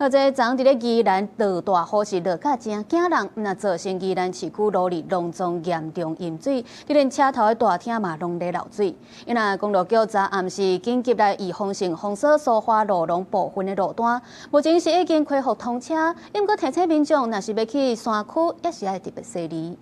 啊，這昨佇咧宜蘭落大雨是落甲誠驚人，毋但造成宜蘭市區路里攏總嚴重淹水，就連車頭的大廳嘛攏咧漏水。因為公路局昨暗時緊急來預防性封鎖蘇花路廊部分的路段，目前是已經恢復通車，毋過提醒民眾，若是欲去山區，也是愛特別細膩。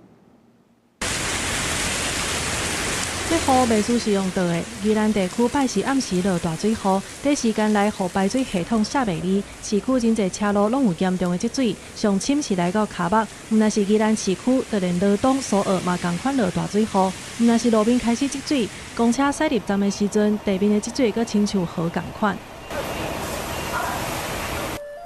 這雨袂輸是用倒的，宜蘭地區拜四暗時落大水雨，短時間內雨排水系統卸袂離，市區真濟車路攏有嚴重的積水，上深是來到跤目。毋但是宜蘭市區，就連羅東、蘇澳嘛仝款落大水雨，毋但是路面開始積水，公車駛入站的時陣，地面的積水閣親像河仝款。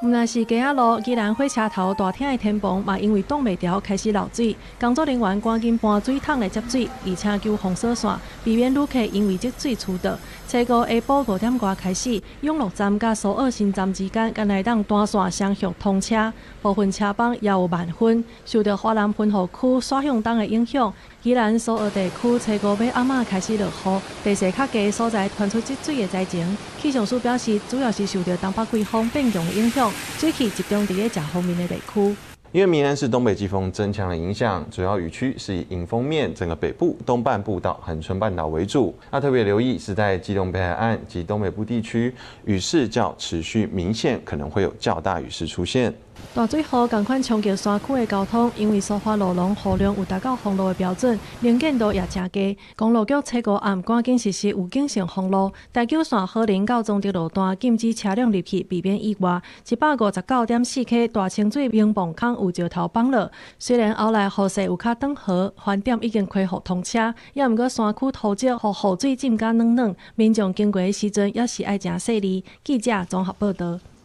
毋但是街仔路，宜蘭火車頭大廳的天棚嘛，因為擋袂牢開始漏水，工作人員趕緊搬水桶來接水，而且救封鎖線，避免旅客因為積水出倒。初五下晡5點外開始，永樂站佮蘇澳新站之間，敢若會當單線雙向通車，部分車班也有慢分。受著華南分雨區徙向東的影響，宜蘭蘇澳地區初五欲暗仔開始落雨，地勢較低所在傳出積水的災情。氣象署表示，主要是受著東北季風變強的影響，水汽集中佇咧遮方面的地區。因為明天是東北季風增強的影響，主要雨區是以迎風面整個北部、東半部到恆春半島為主。那特別留意是在基隆北海岸及東北部地區，雨勢較持續明顯，可能會有較大雨勢出現。大水雨仝款衝擊山區的交通，因為蘇花路廊雨量有達到封路的標準，能見度也誠低。公路局初五暗趕緊實施預警性封路，台九線好林到彰德路段禁止車輛入去，避免意外。159.4 K 大清水明磅空有石頭崩落，雖然後來雨勢有較轉和，返點已經恢復通車，也毋過山區土質予雨水浸甲軟軟，民眾經過的時陣也是愛誠細膩。記者綜合報導。